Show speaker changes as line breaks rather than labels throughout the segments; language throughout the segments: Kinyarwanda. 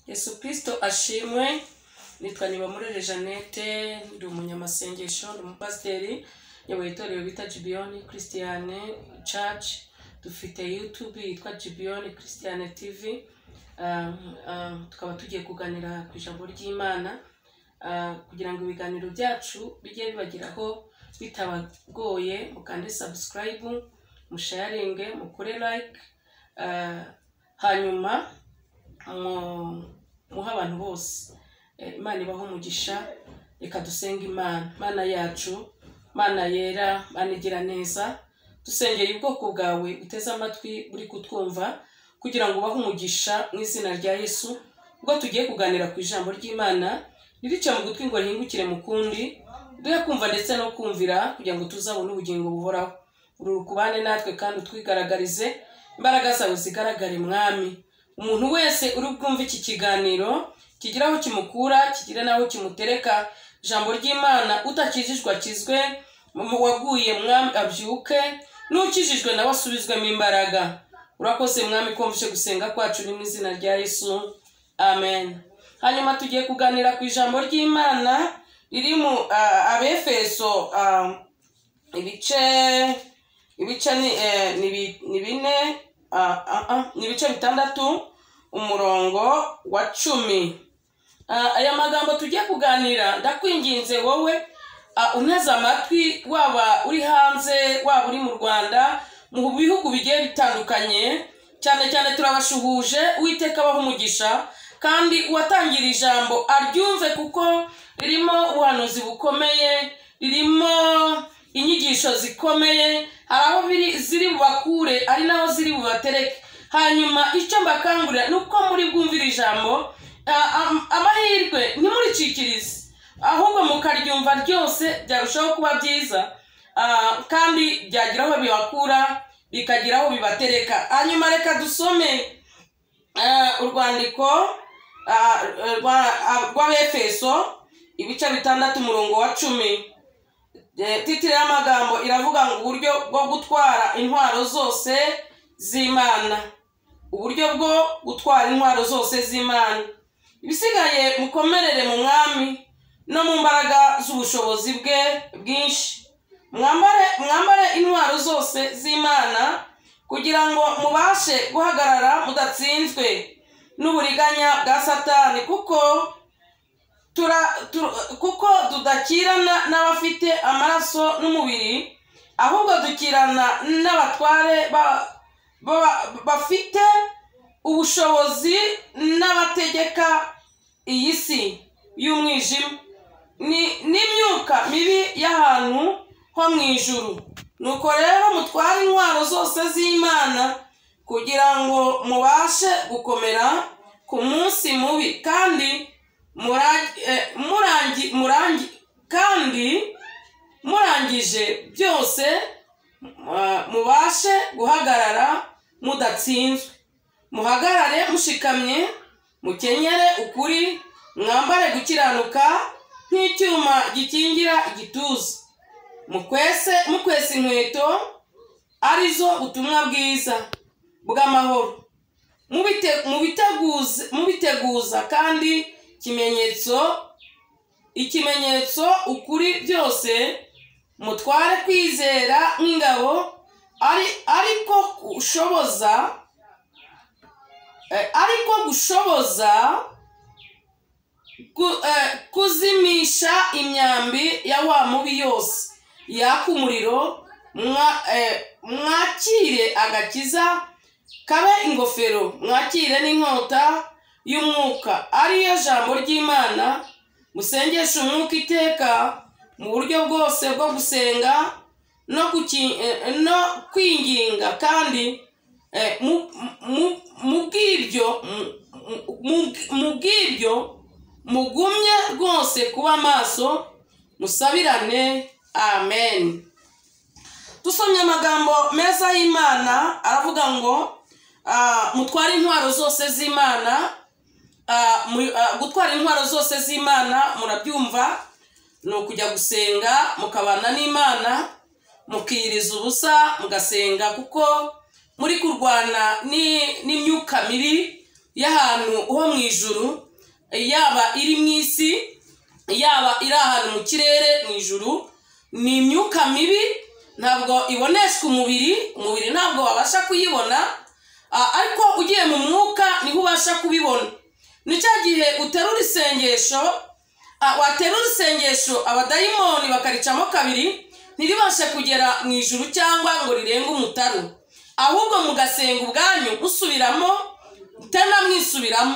Yesu Kristo ashimwe. Nitwa Nibamurere Jeannette, ndi umunyamasengesho, ndi umupasiteri, nyoboye itorero bita Gibeon Christian Church. Dufite YouTube yitwa Gibeon Christian TV. Tukaba tugiye kuganira ku ijambo ry'Imana, kugira ngo ibiganiro byacu bijye bibageraho bitabagoye. Mukande subscribe, musharinge, mukore like, hanyuma muhe abantu bose. Imana ibaho umugisha. Reka dusenge Imana. Mana yacu, Mana yera, Mana igira neza, dusengeye ubwoko bwawe uteze amatwi buri kutwumva, kugira ngo ubahe umugisha mu izina rya Yesu. Ubwo tugiye kuganira ku ijambo ry'Imana, ririca mu gutwi ngo rihingukire mu kundi, duhe kumva ndetse no kumvira, kugira ngo tuzabone ubugingo buhoraho. Uru kubane natwe kandi utwigaragarize, imbaraga zawe zigaragare Mwami. Umuntu wese uri bwumve iki kiganiro kigira aho kimukura, kigira n'aho kimutereka. Ijambo ry'Imana, utakijijwe akizwe, waguye Mwami abyuke, n'ukijijwe nawe asubizwemo imbaraga. Urakoze Mwami ko mvise gusenga kwacu, ni mu izina rya Yesu, amen. Hanyuma tugiye kuganira ku ijambo ry'Imana riri mu Abefeso, ibice ni 4, ni ibice 6, umurongo wa 10. Aya magambo tugiye kuganira, ndakwinginze wowe unteze amatwi, waba uri hanze, waba uri mu Rwanda, mu bihugu bigiye bitandukanye, cyane cyane turabashuhuje. Uwiteka abahe umugisha, kandi uwatangira ijambo aryumve, kuko ririmo ubuhanuzi bukomeye, ririmo inyigisho zikomeye. Hari aho ziri bubakure, ari naho ziri bubatereke. Hanyuma icyo mbakangurira ni uko muri bwumvire ijambo, amahirwe ntimuricikirize, ahubwo mukaryumva ryose, byarushaho kuba byiza, kandi byagira aho bibakura, bikagira aho bibatereka. Hanyuma reka dusome urwandiko rw'Abefeso, ibice 6, umurongo wa 10. Titre y'amagambo iravuga ngo uburyo bwo gutwara intwaro zose z'Imana. Uburyo bwo gutwara intwaro zose z'Imana. Ibisigaye mukomerere mu Mwami no mu mbaraga z'ubushobozi bwe bwinshi. Mwambare intwaro zose z'Imana, kugira ngo mubashe guhagarara mudatsinzwe n'uburiganya bwa Satani, kuko tudakirana n'abafite amaraso n'umubiri, ahubwo dukirana n'abatware bafite ubushobozi n'abategeka iyi si y'umwijima, n'imyuka mibi y'ahantu ho mu ijuru. Nuko rero mutware intwaro zose z'Imana, kugira ngo mubashe gukomera ku munsi mubi, kandi murangije byose mubashe guhagarara mudatsinzwe. Muhagarare mushikamye, mukenyere ukuri, mwambare gukiranuka nk'icyuma gikingira igituza, mukwese inkweto arizo ubutumwa bwiza bw'amahoro, mubiteguza kandi ikimenyetso ukuri byose, mutware kwizera nk'ingabo, ariko gushoboza kuzimisha imyambi ya wa mubi yose yaka umuriro. Mwakire agakiza kabe ingofero, mwakire n'inkota y'umwuka, ariyo jambo ry'Imana. Musengeshe umwuka iteka mu buryo bwose bwo gusenga no kwinginga, kandi mu bw'ibyo mugumye rwose kuba maso, musabirane. Amen. Dusomye amagambo meza y'Imana, aravuga ngo mutware intwaro zose z'Imana. Gutwara intwaro zose z'Imana, murabyumva, ni ukujya gusenga mukabana n'Imana, mukiriza ubusa mugasenga, kuko muri kurwana n'imyuka mibi y'ahantu ho mu ijuru, yaba iri mu isi, yaba iri ahantu mu kirere mu ijuru. Ni imyuka mibi, ntabwo iboneshwa umubiri, umubiri ntabwo wabasha kuyibona, ariko ugiye mu mwuka niho ubasha kubibona. Ni cya gihe uterura isengesho, waterura isengesho abadayimoni bakaricamo kabiri, ntiribashe kugera mu ijuru cyangwa ngo rirenge umutaru, ahubwo mugasenga ubwanyu musubiramo tena mwisubiramo,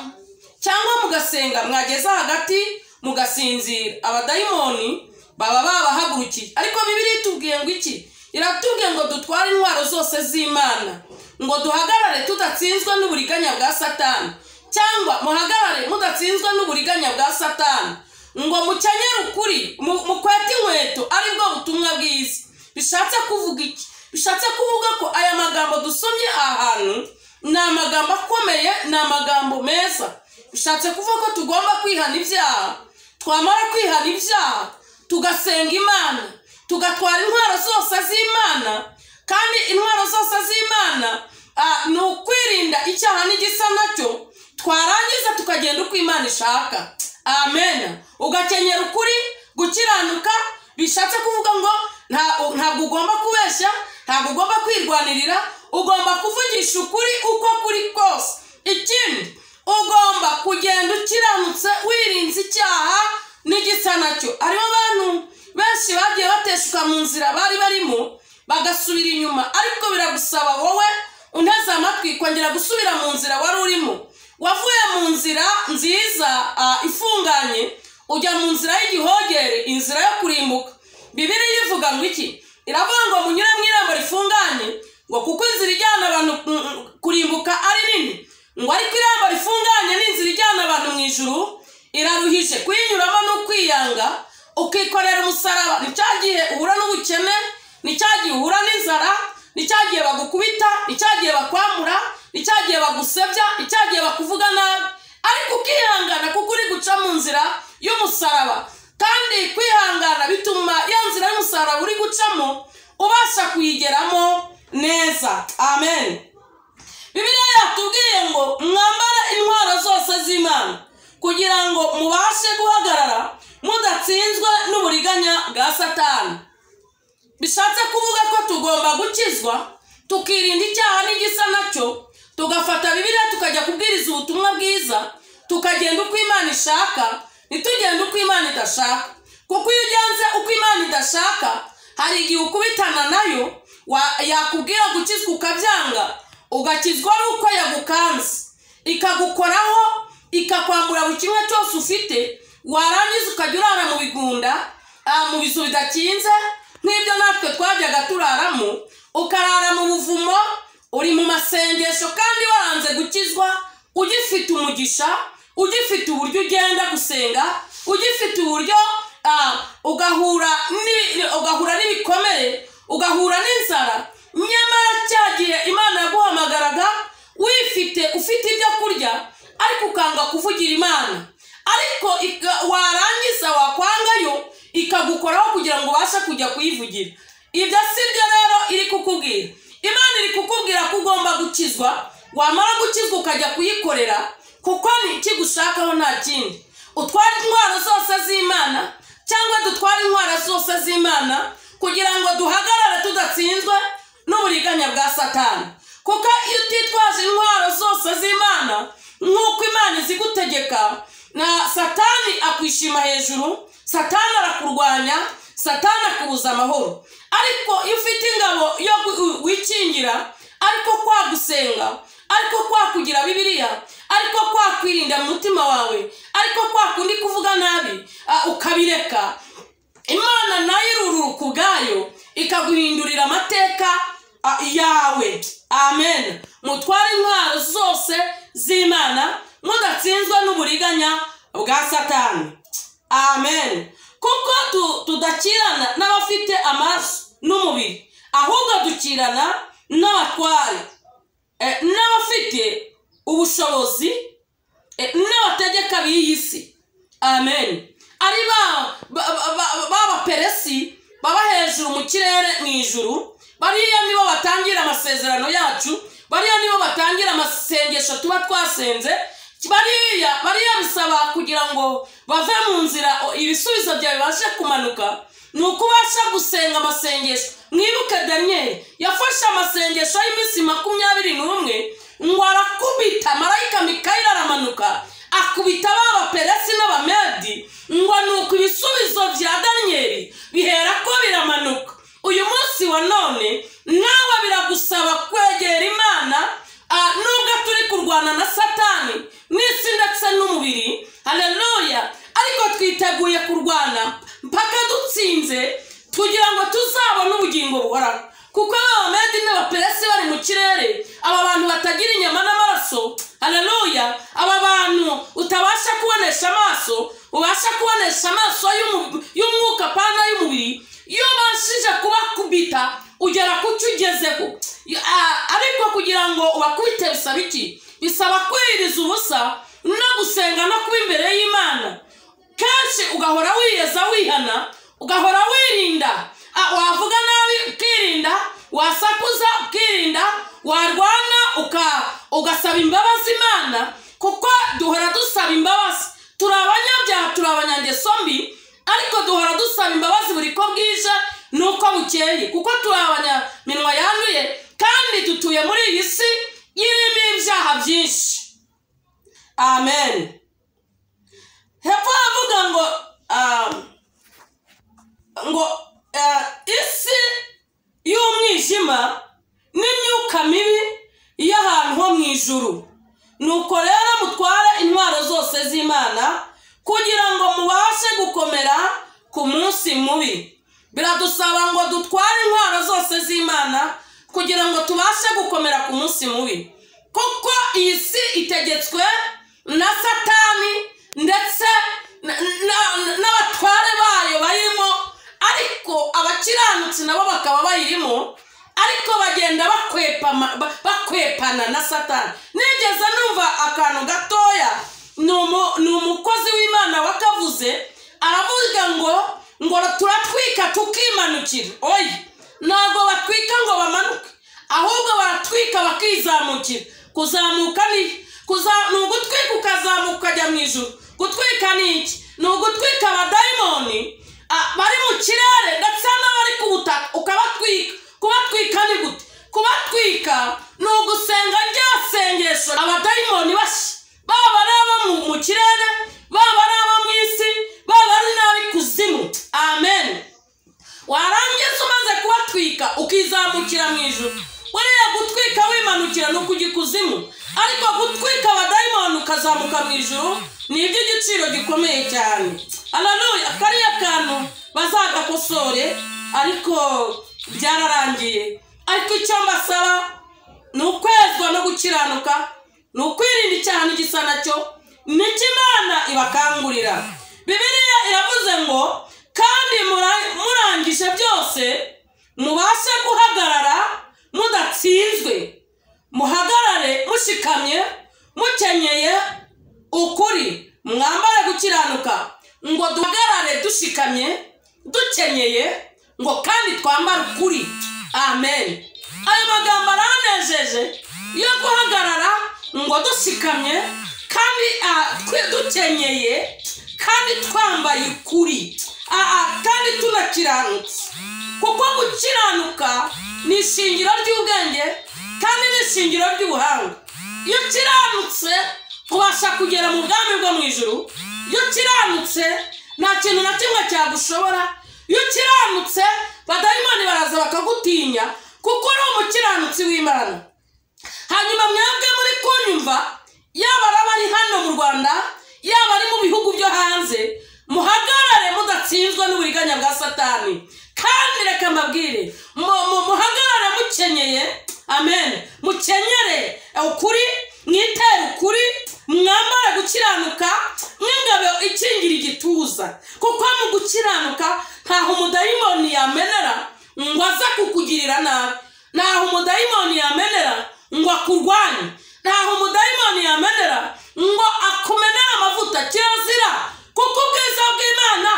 cyangwa mugasenga mwageza hagati mugasinzira, abadayimoni baba babahagurukiye. Ariko Bibiliya itubwiye ngo iki? Iratubwiye ngo dutware intwaro zose z'Imana, ngo duhagarare tudatsinzwe n'uburiganya bwa Satani, cyangwa muhagarare mudatsinzwe n'uburiganya bwa Satani, ngo mukenyere ukuri, mukwete inkweto, aribwo butumwa bwiza. Bishatse kuvuga iki? Bishatse kuvuga ko aya magambo dusomye aha hantu ni amagambo akomeye, ni amagambo meza. Bishatse kuvuga ko tugomba kwihana ibyaha, twamara kwihana ibyaha tugasenga Imana, tugatwara intwaro zose z'Imana. Kandi intwaro zose z'Imana ni ukwirinda icyaha n'igisa nacyo, twarangiza tukagenda uko Imana ishaka. Amen. Ugakenyera ukuri, gukiranuka, bishatse kuvuga ngo ntabwo ugomba kubeshya, ntabwo ugomba kwirwanirira, ugomba kuvugisha ukuri uko kuri kose. Ikindi, ugomba kugenda ukiranutse, wirinze icyaha n'igisa nacyo. Hariho abantu benshi bagiye bateshuka mu nzira bari barimo bagasubira inyuma, ariko biragusaba wowe unteze amatwi kongera gusubira mu nzira wari urimo. Wavuye mu nzira nziza ifunganye, ujya mu nzira y'igihogere, inzira yo kurimbuka. Bibiliya ivuga ngo iki? Iravuga ngo munyure mu irembo rifunganye, ngo kuko inzira ijyana abantu kurimbuka ari nini, ngo ariko irembo rifunganye ni inzira ijyana abantu mu ijuru, iraruhije kuyinyuramo n'ukwiyanga, ukikorera umusaraba. Ni cya gihe uhura n'ubukene, ni cya gihe uhura n'inzara, ni cya gihe bagukubita, ni cya gihe bakwamura, ni cya gihe bagusebya, ni cya gihe bakuvuga nabi, ariko ukihangana kuko uri guca mu nzira y'umusaraba. Kandi kwihangana bituma ya nzira y'umusaraba uri gucamo ubasha kuyigeramo neza. Amen. Bibiliya yatubwiye ngo mwambare intwaro zose z'Imana kugira ngo mubashe guhagarara mudatsinzwe n'uburiganya bwa Satani. Bishatse kuvuga ko tugomba gukizwa, tukirinda icyaha n'igisa nacyo, tugafata Bibiliya tukajya kubwiriza ubutumwa bwiza, tukagenda uko Imana ishaka, ntitugende uko Imana idashaka. Kuko iyo ugenze uko Imana idashaka, hari igihe ukubitana nayo, yakubwira gukizwa ukabyanga, ugakizwa ari uko yagukanze, ikagukoraho, ikakwambura buri kimwe cyose ufite, warangiza ukajya urara mu bigunda, mu bizu bidakinze nk'ibyo natwe twajyaga turaramo, ukarara mu buvumo, uri mu masengesho kandi waranze gukizwa, ugifite umugisha, ugifite uburyo ugenda gusenga, ugifite uburyo ugahura n'ibikomere, ugahura n'inzara. Nyamara cya gihe Imana yaguhamagaraga wifite, ufite ibyo kurya, ariko ukanga kuvugira Imana, ariko warangiza wakwangayo ikagukoraho kugira ngo ubashe kujya kuyivugira. Ibyo si byo rero iri kukubwira. Imana iri kukubwira ko ugomba gukizwa, wamara gukizwa ukajya kuyikorera, kuko ni ikigushakaho nta kindi. Utware intwaro zose z'Imana, cyangwa dutware intwaro zose z'Imana kugira ngo duhagarare tudatsinzwe n'uburiganya bwa Satani. Kuko iyo utitwaje intwaro zose z'Imana nk'uko Imana izigutegeka, na Satani akwishima hejuru, Satani arakurwanya, Satani akubuza amahoro. Ariko iyo ufite ingabo yo wikingira, ariko kwa gusenga, ariko kwa kugira Bibiliya, ariko kwa kwirinda mu mutima wawe, ariko kwa kundi kuvuga nabi ukabireka, Imana nayo iruruka ubwayo ikaguhindurira amateka yawe. Amen. Mutware intwaro zose z'Imana mudatsinzwe n'uburiganya bwa Satani. Amen. Kuko tudakirana n'abafite amaraso n'umubiri, ahubwo dukirana n'abatware, n'abafite ubushobozi, n'abategeka b'iyi si. Amen. Ari b'abaperesi baba hejuru mu kirere mu ijuru, bariya nibo batangira amasezerano yacu, bariya nibo batangira amasengesho tuba twasenze, Bariya bisaba kugira ngo bave mu nzira, ibisubizo byawe bibashe kumanuka, ni uko ubasha gusenga amasengesho. Mwibuke Daniyeli yafashe amasengesho y'iminsi 21, ngo arakubita marayika Mikayeli aramanuka akubita ba Baperesi n'Abamedi, ngo nuko ibisubizo bya Daniyeli bihera ko biramanuka. Uyu munsi wa none nawe biragusaba kwegera Imana, nubwo turi kurwana na Satani n'isi ndetse n'umubiri, haleluya, ariko twiteguye kurwana mpaka dutsinze, kugira ngo tuzabone ubugingo buhoraho. Kuko Abamedi n'Abaperesi bari mu kirere, aba bantu batagira inyama n'amaraso, haleluya, aba bantu utabasha kubonesha amaso, ubasha kubonesha amaso y'umwuka pana y'umubiri, iyo ubashije kubakubita ugera ku cyo ugezeho. Ariko kugira ngo ubakubite bisaba iki? Bisaba kwiriza ubusa no gusenga no kuba imbere y'Imana kenshi, ugahora wiyeza wihana, ugahora wirinda. Wavuga nabi ukirinda, wasakuza ukirinda, warwana ugasaba imbabazi Imana, kuko duhora dusaba imbabazi. Turi abanyabyaha, turi abanyangeso mbi, ariko duhora dusaba imbabazi buri ko bwije nuko bukeye, kuko turi abanyaminwa yanduye kandi dutuye muri iyi si irimo ibyaha byinshi. Amen. Hepfo havuga ngo isi y'umwijima n'imyuka mibi y'ahantu ho mu ijuru. Nuko rero mutware intwaro zose z'Imana kugira ngo mubashe gukomera ku munsi mubi. Biradusaba ngo dutware intwaro zose z'Imana kugira ngo tubashe gukomera ku munsi mubi, kuko iyi si itegetswe na Satani ndetse n'abatware bayo barimo, ariko abakiranutsi nabo bakaba bayirimo, ariko bagenda bakwepana na Satani. Nigeze numva akantu gatoya, ni umukozi w'Imana wakavuze, aravuga ngo turatwika tukimanukira. Oya, ntabwo batwika ngo bamanuke, ahubwo baratwika bakizamukira. Kuzamuka ni ugutwika ukazamuka ukajya mu ijuru. Gutwika ni iki? Ni ugutwika abadayimoni bari mu kirere ndetse n'abari ku butaka, ukabatwika. Kubatwika ni gute? Kubatwika ni ugusenga rya sengesho abadayimoni bashya, baba ari abo mu kirere, baba ari abo mu isi, baba ari n'ab'ikuzimu. Amen. Warangiza umaze kubatwika ukizamukira mu ijuru. Buriya gutwika wimanukira ni ukujya ikuzimu, ariko gutwika abadayimoni ukazamuka mu ijuru ni iby'igiciro gikomeye cyane. Haleluya. Kariya kantu bazagakosore, ariko byararangiye. Ariko icyo mbasaba ni ukwezwa no gukiranuka, ni ukwirinda icyaha n'igisa nacyo, nicyo Imana ibakangurira. Bibiliya iravuze ngo kandi murangije byose mubashe guhagarara mudatsinzwe, muhagarare mushikamye, mukenyeye ukuri, mwambare gukiranuka. Ngo duhagarare dushikamye dukenyeye, ngo kandi twambare ukuri. Amen. Ayo magambo aranejeje yo guhagarara ngo dushikamye kandi dukenyeye kandi twambaye ukuri, kandi tunakiranutse. Kuko gukiranuka ni ishingiro ry'ubwenge kandi ni ishingiro ry'ubuhanga. Iyo ukiranutse ubasha kugera mu bwami bwo mu ijuru. Iyo ukiranutse nta kintu na kimwe cyagushobora. Iyo ukiranutse badayimoni baraza bakagutinya, kuko uri umukiranutsi w'Imana. Hanyuma mwebwe muri kunyumva, yaba abari hano mu Rwanda, yaba ari mu bihugu byo hanze, muhagarare mudatsinzwe n'uburiganya bwa Satani. Kandi reka mbabwire, muhagarare mukenyeye. Amen. Mukenyere ukuri, mwitere ukuri, mwambare gukiranuka nk'ingabo ikingira igituza. Kuko mu gukiranuka ntaho umudayimoni yamenera ngo aze kukugirira nabi, ntaho umudayimoni yamenera ngo akurwanye, ntaho umudayimoni yamenera ngo akumenere amavuta. Kirazira, kuko ubwiza bw'Imana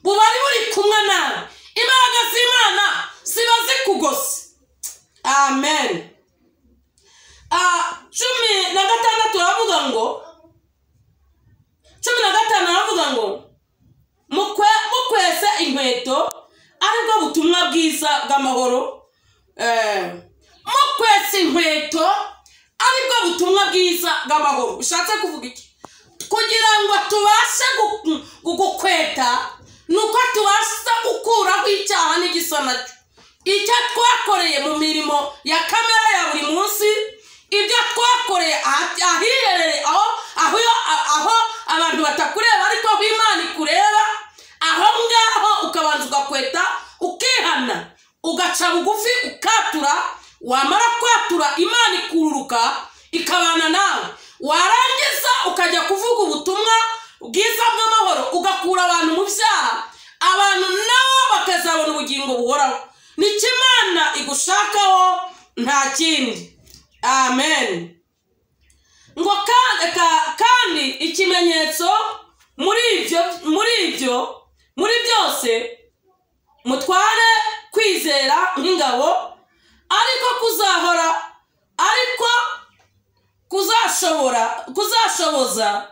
buba ari buri kumwe nawe, imbaraga z'Imana ziba zikugose. Amen. 16 turavuga ngo Iravuga ngo mukwese inkweto, aribwo butumwa bwiza bw'amahoro. Mukwese inkweto aribwo butumwa bwiza bw'amahoro. Ushatse kuvuga iki? Kugira ngo tubashe gukweta nuko tubasha gukuraho icyaha n'igisa nacyo, icyo twakoreye mu mirimo ya kamera ya buri munsi, ibyo twakoreye ahiherereye, aho abantu batakureba ariko aho Imana ikureba, aho ngaho ukabanza ugakweta, ukihana, ugaca bugufi, ukatura. Wamara kwatura Imana ikururuka ikabana nawe, warangiza ukajya kuvuga ubutumwa bwiza bw'amahoro, ugakura abantu mu byaha, abantu nabo bakazabona ubugingo buhoraho. Nicyo Imana igushakaho, nta kindi. Amen. Ngo kandi ikimenyetso muri byose mutware kwizera nk'ingabo, ariko kuzahora, ariko kuzashoboza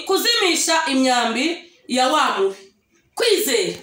kuzimisha imyambi ya wa mubi. Kwizera,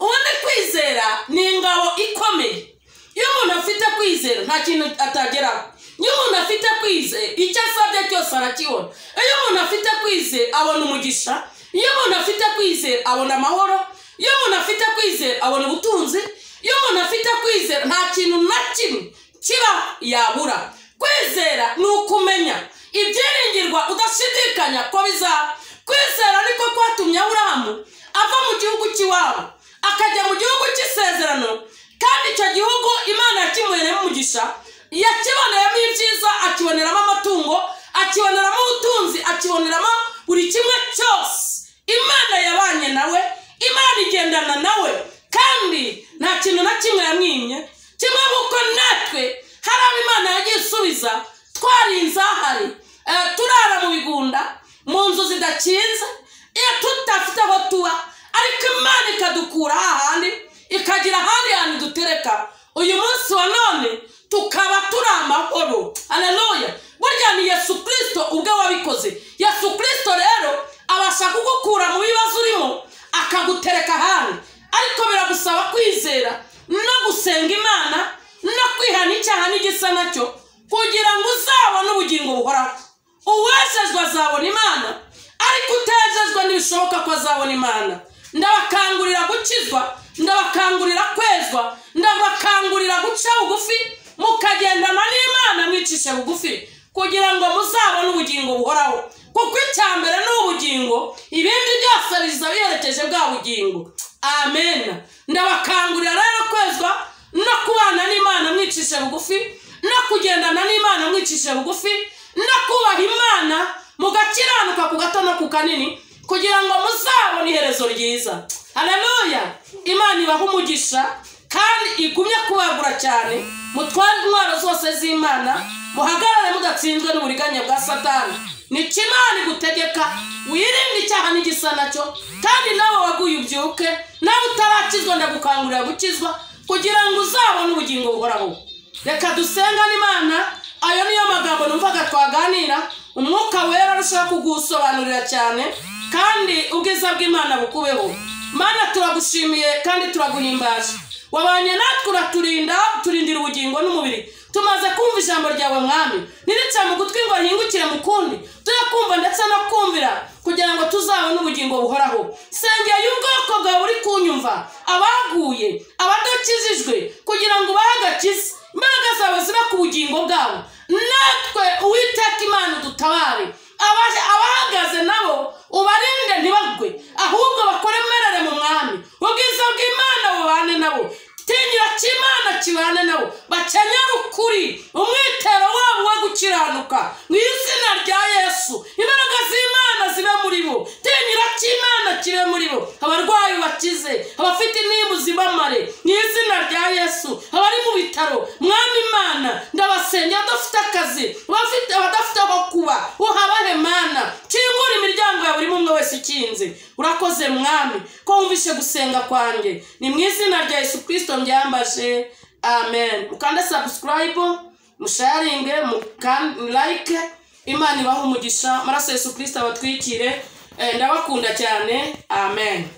ubundi kwizera ni ingabo ikomeye. Iyo umuntu afite kwizera nta kintu atageraho. Iyo umuntu afite kwizera icyo asabye cyose arakibona. Iyo umuntu afite kwizera abona umugisha. Iyo umuntu afite kwizera abona amahoro. Iyo umuntu afite kwizera abona ubutunzi. Iyo umuntu afite kwizera nta kintu na kimwe kiba yabura. Kwizera ni ukumenya ibyiringirwa udashidikanya ko bizaba. Kwizera niko kwatumye Aburahamu ava mu gihugu cy'iwabo akajya mu gihugu cy'isezerano, kandi icyo gihugu Imana yakimuhereyemo umugisha, yakiboneramo ibyiza, akiboneramo amatungo, akiboneramo ubutunzi, akiboneramo buri kimwe cyose. Imana yabanye nawe, Imana igendana nawe, kandi nta kintu na kimwe yamwimye. Kimwe nk'uko natwe hari abo Imana yagiye isubiza twari inzahari, turara mu bigunda, mu nzu zidakinze, iyo tutafite aho tuba, ariko Imana ikadukura hahandi ikagira ahandi hantu dutereka. Uyu munsi wa none tukaba turi amahoro. Haleluya. Burya ni Yesu Kristo ubwe wabikoze. Yesu Kristo rero abasha kugukura mu bibazo urimo akagutereka ahandi, ariko biragusaba kwizera no gusenga Imana no kwihana icyaha n'igisa nacyo, kugira ngo uzabone ubugingo buhoraho. Uwejejwe azabona Imana, ariko utejejwe ntibishoboka ko azabona Imana. Ndabakangurira gukizwa, ndabakangurira kwezwa, ndabakangurira guca bugufi, mukagendana n'Imana mwicishe bugufi, kugira ngo muzabone ubugingo buhoraho. Kuko icya mbere ni ubugingo, ibindi byose biza biherekeje bwa bugingo. Amen. Ndabakangurira rero kwezwa no kubana n'Imana mwicishe bugufi, no kugendana n'Imana mwicishe bugufi, no kubaha Imana mugakiranuka ku gato no ku kanini, kugira ngo muzabone iherezo ryiza. Haleluya. Imana ibaha umugisha kandi igumye kubagura cyane, mutware intwaro zose z'Imana, muhagarare mudatsinzwe n'uburiganya bwa Satani. Nicyo Imana igutegeka, wirinde icyaha n'igisa nacyo, kandi nawe waguye ubyuke, nawe utarakizwa ndagukangurira gukizwa, kugira ngo uzabone ubugingo buhoraho. Reka dusengane Imana. Ayo niyo magambo numvaga twaganira. Umwuka wera arushaho kugusobanurira cyane, kandi ubwiza bw'Imana bukubeho. Mana, turagushimiye kandi turaguhimbaje. Wabanye natwe uraturinda, turindira ubugingo n'umubiri. Tumaze kumva ijambo ryawe Mwami, nirica mu gutwi ngo rihingukire mu kundi, tujye ndetse no kumvira, kugira ngo tuzabone ubugingo buhoraho. Sengeye ubwoko bwawe uri kunyumva, abaguye, abadakijijwe, kugira ngo ubahe agakiza, imbaraga zawe zibe ku bugingo bwabo. Natwe Uwiteka Imana udutabare, abahagaze nabo ubarinde ntibagwe, ahubwo bakoremerere mu Mwami. Ubwiza bw'Imana bubane nabo, tinyira cy'Imana kibane nabo, bakenyere ukuri, umwitero wabo wo gukiranuka mu izina rya Yesu. Imbaraga z'Imana zibe muri bo, tinyira cy'Imana kibe muri bo, abarwayi bakize, abafite intimba zibamare mu izina rya Yesu, abari mu bitaro Mwami Imana ndabasengera, abadafite akazi, abadafite aho kuba, uhabahe Mana, kingura imiryango ya buri umwe wese ikinze. Urakoze Mwami ko wumvishe gusenga kwanjye, ni mu izina rya Yesu Kristo mbyambaje, amen. Mukande subscribe, musharinge, like. Imana ibahe umugisha, amaraso Yesu Kristo abatwikire. Ndabakunda cyane. Amen.